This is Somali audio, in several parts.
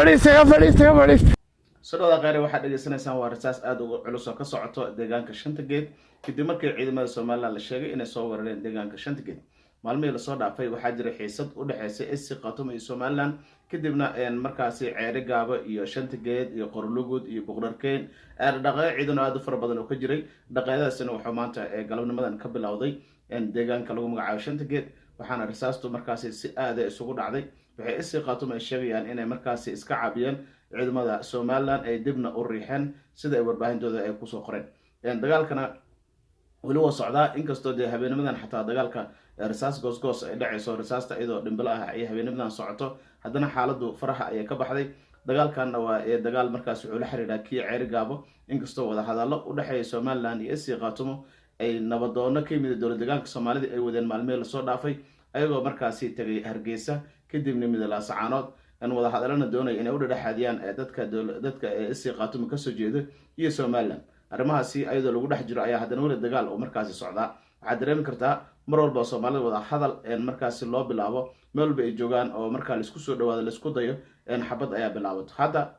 Fadhiista, iga fadhiista, iga fadhiista. Sodhowda kheyre, waxaad dhegeysanaysaan waa rasaas aada uga culus oo ka socoto deegaanka Shanta Geed, kadib markii ciidamada Somaliland la sheegay inay soo weerareen deegaanka Shanta Geed. Maalmihii lasoo dhaafay waxaa jiray xiisad u dhexeysa SSC Khaatumo iyo Somaliland, kadibna markaasi Ceere Gaabo iyo Shanta Geed iyo Qorlugud iyo Boqdharkeyn dhaqaaqyo ciidan oo aada u fara badan oo ka jiray. Dhaqaaqyadaasina wuxuu maanta galabnimadan ka bilowday deegaanka lagu magacaabo Shanta Geed, waxaana rasaastu markaasi si aada isugu dhacday. Waxay SSC Khaatumo ay sheegayaan inay markaasi iska caabiyeen ciidamada Somaliland, ay dibna u riixeen, sida ay warbaahintooda ay kusoo qoreen. Dagaalkana weli waa socdaa, inkastoo dee habeenimadan xataa dagaalka rasaas goosgoos ay dhacayso, rasaasta iyadoo dhimbilo ah ay habeenimadan socoto, haddana xaaladu faraha ayay ka baxday. Dagaalkanna waa dagaal markaas wuxuu la xiriiraa kii Ceeri Gaabo, inkastoo wadahadallo u dhexeeya Somaliland iyo SSC Khaatumo ay nabadoono ka yimid dowlad deegaanka Soomaalida ay wadeen maalmihii lasoo dhaafay, ayagoo markaasi tegay Hargeysa, kadibna Midalaasacaanood, wadahadalana doonaya inay u dhedhexaadiyaan dadka SSC Khaatumo kasoo jeedo iyo Somaliland. Arrimahaasi ayadoo lagu dhex jiro ayaa haddana weli dagaal oo markaasi socdaa. Waxaad dareemi kartaa mar walba Soomaalida wada hadal markaasi loo bilaabo, meel walba ay joogaan oo markaa laisku soo dhawaado, laisku dayo, xabad ayaa bilaabato. Hadda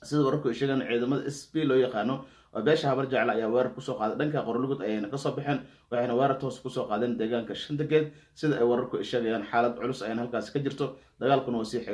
sida wararku ay sheegaan, ciidamada SB loo yaqaano oo beesha Habar Jecla ayaa weerar kusoo qaaday dhanka Qorlugud, ayayna kasoo baxeen, waxayna weerar toos kusoo qaadeen deegaanka Shanta Geed, sida ay wararku ay sheegayaan. Xaalad culus ayana halkaasi ka jirto, dagaalkuna waa sii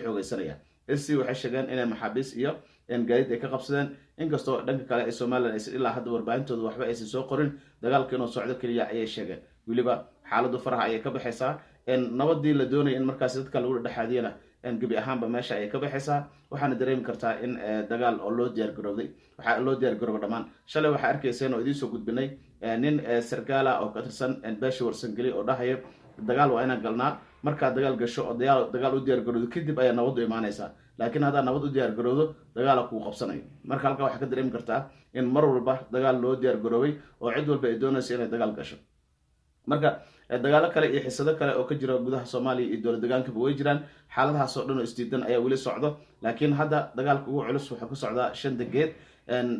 xoogeysanaya. SC waxay sheegeen inay maxaabiis iyo gaadiid ay ka qabsadeen, inkastoo dhanka kale ee Somaliland aysan ilaa hadda warbaahintooda waxba aysan soo qorin. Dagaalka inuu socdo keliya ayay sheegeen. Weliba xaaladu faraha ayay ka baxaysaa. Nabadii la doonaya in markaasi dadka lagu dhexaadiyana gebi ahaanba meesha ayay ka baxaysaa. Waxaana dareemi kartaa in dagaal oo loo diyaar garoobday, waxaa loo diyaar garooba dhammaan. Shalay waxaa arkayseen oo idiin soo gudbinay nin sargaala oo ka tirsan beesha Warsangeli oo dhahaya dagaal waa inaan galnaa. Markaad dagaal gasho oo dagaal u diyaar garowdo kadib ayaa nabaddu imaanaysaa, laakiin haddaad nabad u diyaar garowdo, dagaala kuu qabsanayo. Marka halkaa waxaa ka dareemi kartaa in mar walba dagaal loo diyaar garoobay oo cid walba ay doonayso inay dagaal gasho. Marka dagaalo kale iyo xisado kale oo ka jira gudaha Soomaaliya iyo dowlad degaankaba way jiraan. Xaaladahaas oo dhan oo isdiidan ayaa weli socdo, laakiin hadda dagaalka ugu culus wuxuu ka socdaa Shanta Geed.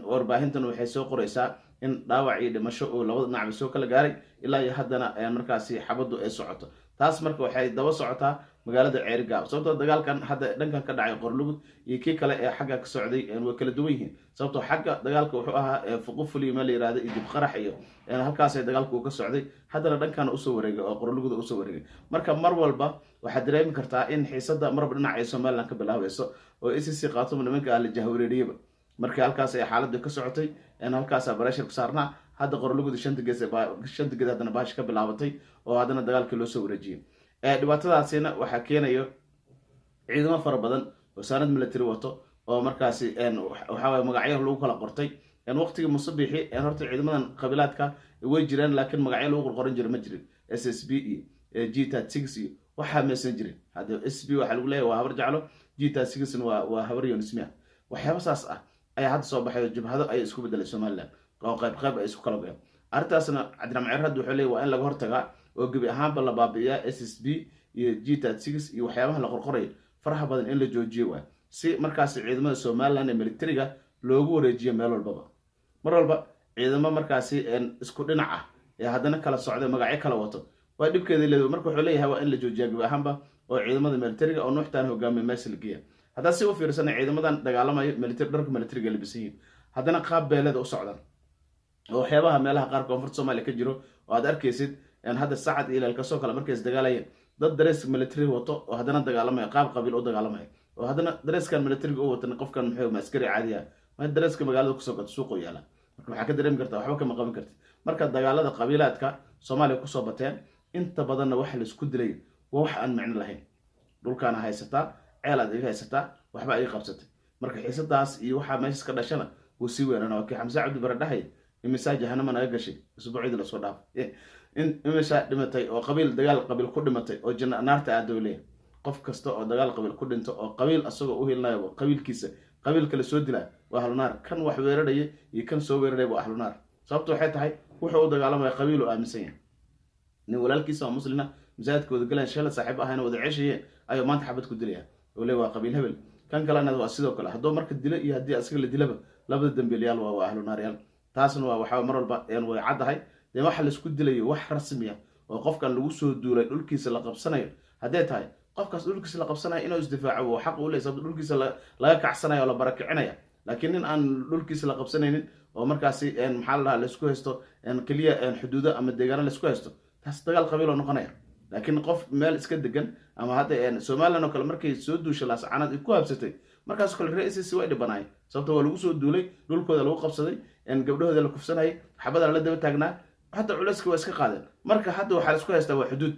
Warbaahintan waxay soo qoraysaa in dhaawac iyo dhimasho uu labada dhinacba soo kala gaaray, ilaa iyo haddana markaasi xabaddu ay socoto. Taas marka waxay daba socotaa magaalada Ceerigaab, sababtoo dagaalkan hadda dhankan ka dhacay Qorlugud iyo kii kale ee xagga ka socday way kala duwan yihiin, sababtoo xagga dagaalka wuxuu ahaa Fuqufuli meel la yirahdo iyo Dibqarax iyo halkaasay dagaalku uu ka socday. Haddana dhankan usoo wareegay oo Qorluguda usoo wareegay. Marka mar walba waxaad dareemi kartaa in xiisada marba dhinac ay Somaliland ka bilaabayso oo SSC Khaatumo nimanka ah la jahwareeriyaba. Markii halkaas ay xaaladdu ka socotay, halkaasaa pressure ku saarnaa. Hadda Qorluguda Shanta Geed, Shanta Geed haddana baashi ka bilaabatay oo haddana dagaalkii loo soo wareejiyey. Dhibaatadaasina waxaa keenayo ciidamo fara badan oo saanad military wato oo markaasi waxaa magacyo lagu kala qortay. Waqtigii Musabixi horta ciidamadan qabilaadka way jireen, laakiin magacyo lagu qorqoran jira ma jirin. SSB iyo G 36 iyo waxaa maysan jirin. Hadda SB waxaa lagu leeyahy waa Habar Jeclo, G 36 waa Habar Yonismia. Waxyaaba saas ah ayaa hadda soo baxay oo jabhado ayay isku bedelay Somaliland oo qayb qayb ay isku kala goyeen. Arrintaasna Cabdiraxmaan Cir hadda wuxuu leeyahy waa in laga hortagaa oo gebi ahaanba la baabi'iyaa SSB iyo G 36 iyo waxyaabaha la qorqorayo faraha badan, in la joojiyo waay, si markaasi ciidamada Somaliland ee militariga loogu wareejiyo meel walbaba. Mar walba ciidamo markaasi isku dhinac ah ee haddana kala socda, magacyo kala wato, waa dhibkeeda leedahay. Marka wuxuu leeyahay waa in la joojiyaa gebi ahaanba oo ciidamada militariga oo nuuxtaan hogaamiya meesha la geeya. Haddaad si u fiirsana, ciidamadan dagaalamayo military, dharka militariga labisan yihiin, haddana qaab beeleeda u socdaan oo waxyaabaha meelaha qaar koonfurta Soomaaliya ka jiro oo aad arkaysid. Hadda Sacad iyo Leelkasoo kale markay isdagaalayeen, dad darees military wato oo haddana dagaalamaya, qaab qabiil u dagaalamaya, oo haddana dareeskan militariga u watan, qofkan muxuu ma askari caadi ah? Ma dareeska magaalada kusoo gato, suuqu yaala. Marka waxaa ka dareemi kartaa waxba kama qaban kartid. Marka dagaalada qabiilaadka Soomaaliya kusoo bateen, inta badanna waxa laisku dilay waa wax aan micno lahayn. Dhulkaana haysataa, ceel aad iga haysataa, waxba iga qabsatay. Marka xiisadaas iyo waxaa meeshas ka dhashana wuu sii weerana. Waa kii Xamse Cabdi Bare dhahay: "Imisaa jahanama naga gashay isbuucyadii lasoo dhaafay? Imisaa dhimatay oo qabiil, dagaal qabiil ku dhimatay oo janna naarta aadoo leeyahay?" Qof kasta oo dagaal qabiil ku dhinto oo qabiil asagoo u hilinayo qabiilkiisa qabiil kale soo dilaa waa ahlunaar. Kan wax weeraraya iyo kan soo weeraraya waa ahlunaar. Sababta waxay tahay wuxuu u dagaalamaya qabiil oo aaminsan yahay. Nin walaalkiisa oo muslina, masaajidka wada galeen, shala saaxiib ahayna, wada ceeshayeen, ayuu maanta xabad ku dilaya oo le waa qabiil hebel. Kan kalena waa sidoo kale. Hadduu marka dilo iyo haddii asaga la dilaba, labada dambeelyaal waa ahlunaaryaal. Taasna waa waxaa mar walba way caddahay. Dee waxa laisku dilayo wax rasmiya oo qofkan lagu soo duulay, dhulkiisa la qabsanayo hadday tahay, Qofkaas dhulkiisa la qabsanaya inuu isdifaaco waa xaq u leeyahay, sababto dhulkiisa laga kacsanaya oo la barakicinaya. Laakiin nin aan dhulkiisa la qabsanaynin oo markaasi, maxaa la dhahaa, laisku haysto keliya xuduudo ama deegaano laisku haysto, taas dagaal qabiil oo noqonaya. Laakiin qof meel iska degan, ama hadda Somaliland oo kale markay soo duushay Laascaanood ay ku habsatay, markaas kale reer SSC way dhibanaayeen, sababto waa lagu soo duulay, dhulkooda lagu qabsaday, gabdhahooda la kufsanayay, xabada lala daba taagnaa. Hadda culayska waa iska qaadeen. Marka hadda waxaa laisku haystaa waa xuduud.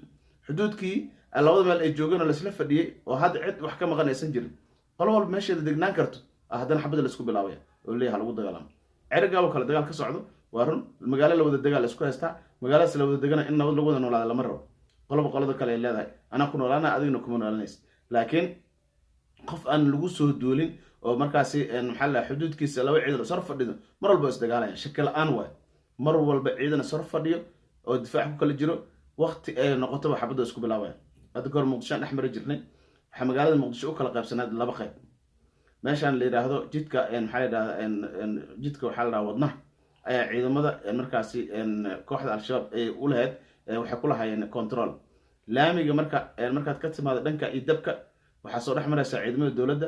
Xuduudkii labada meel ay joogeen oo laisla fadhiyey oo hadda cid wax ka maqan aysan jirin, qolo walba meesheeda degnaan karto, haddana xabada laisku bilaabaya oo leeyaha lagu dagaalamo. Cerigaabo kale dagaal ka socdo waa run, magaalo la wada degaa la isku haystaa. Magaaladaas la wada degana in nabad lagu wada noolaada lama rabo. Qoloba qolada kale ay leedahay anaa ku noolaana, adigna kuma noolanaysa. Laakiin qof aan lagu soo duulin oo markaasi, maxaa la, xuduudkiisa laba ciidan sor fadhido, mar walba isdagaalayan, shaki la-aan waay. Mar walba ciidan sor fadhiyo oo difaac ku kala jiro, waqti ay noqotoba xabadda isku bilaabaya. Hadda kahor Muqdisho aan dhex mari jirnay. Waxaa magaalada Muqdisho u kala qaybsanayd laba qayb. Meeshaan la yidhaahdo jidka, maxaa la yidhahda, jidka waxaa la dhaha Wadnaha, ayaa ciidamada markaasi kooxda Al-Shabaab ay u lahayd, waxay ku lahaayeen control. Laamiga marka markaad ka timaado dhanka iyo Dabka, waxaa soo dhex maraysaa ciidamada dowladda.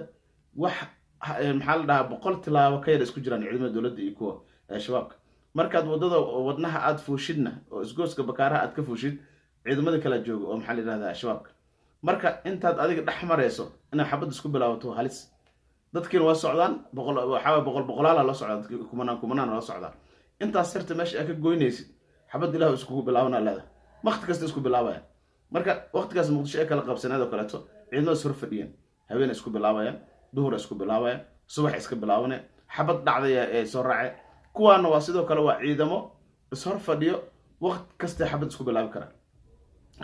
Wax, maxaa la dhahaa, 100 tilaabo ka yar isku jiraan ciidamada dowladda iyo kuwa Shabaabka. Markaad waddada Wadnaha aad fuushidna oo isgooska Bakaaraha aad ka fuushid, ciidamada kala jooga oo, maxaa la yidhahdaa, Shabaabka. Marka intaad adiga dhex marayso inay xabad isku bilaabato halis. Dadkiina waa socdaan, boqol, waxaa boqol boqolaala loo socdaa, dadki kumanaan kumanaan loo socdaa. Intaas sirta meesha aad ka goynaysid, xabad Ilah iskugu bilaabana leedahay, waqti kasta isku bilaabaya. Marka waqtigaas Muqdisho ay kala qabsaneed oo kaleeto, ciidamada is hor fadhiyeen, habeen isku bilaabayaan, duhur isku bilaabayaan, subax iska bilaabanaya, xabad dhacdaya ee soo raace. Kuwaana waa sidoo kale, waa ciidamo is hor fadhiyo, waqti kasta xabad isku bilaabi karaa.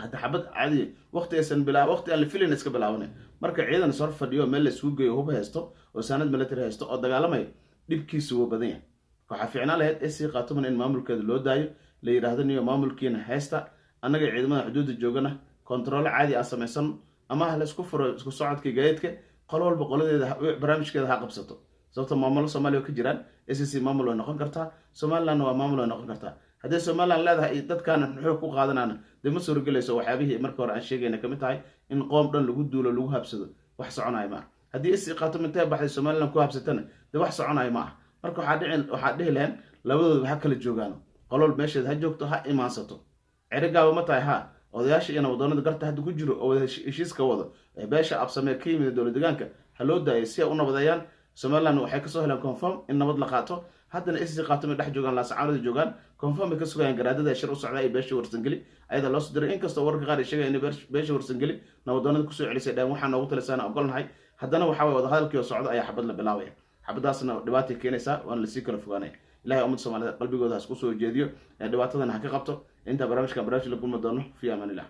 Hadda xabad caadi waqti aysan bilaa, waqti aan la filayn iska bilaabanay. Marka ciidan is hor fadhiyo, meel la isugu geeyo, hub haysto oo saanad military haysto oo dagaalamaya, dhibkiisu wuu badan yahay. Waxaa fiicnaan lahayd SSC Khaatumo in maamulkeeda loo daayo, la yidhaahdo niyo maamulkiina haysta, annaga ciidamada xuduudda joogana kontaroolo caadi aan samaysano, ama ha laisku furo isku socodka gaadiidka, qolo walba qoladeeda barnaamijkeeda ha qabsato. Sababta maamulo Soomaaliya ka jiraan, SSC maamul way noqon kartaa, Somalilandna waa maamul way noqon kartaa. Haddii Somaliland leedahay dadkaana xoog ku qaadanana, dee ma suuragelayso. Waxyaabihii marka hore aan sheegayna kamid tahay in qoom dhan lagu duulo, lagu habsado, wax soconayo ma aha. Haddii SSC Khaatumo intay baxday Somaliland ku habsatana, dee wax soconayo ma aha. Marka waxaa dhihi lahayn labadoodaba ha kala joogaano, qolol meesheed ha joogto, ha imaansato. Cerigaaba ma tahay ha odayaasha iyo nabadoonada garta hadda ku jiro oo wada heshiiska wado beesha Absamee ka yimid dowlad deegaanka, ha loo daayo si ay u nabadeeyaan. Somaliland waxay kasoo heleen confirm in nabad la qaato. Haddana SSC Khaatumo dhex joogaan, Laasacaanada joogaan, confirm bay ka sugayaan garaadada ee shir u socda iyo beesha Warsangeli ayada loo soo diray. Inkastoo wararka qaar ay sheegaya in beesha Warsangeli nabadoonada kusoo celisay, dhahan waxaa noogu talisaan ogolnahay, haddana waxaa waye wadahadalkii oo socda ayaa xabad la bilaabaya. Xabadaasna dhibaatay keenaysaa, waana lasii kala fogaanaya. Ilahay ummadda Soomaaliyed qalbigooda ha isku soo jeediyo, dhibaatadana ha ka qabto. Inta barnaamijkan barnaamij la kulma doono, fi amaan illah.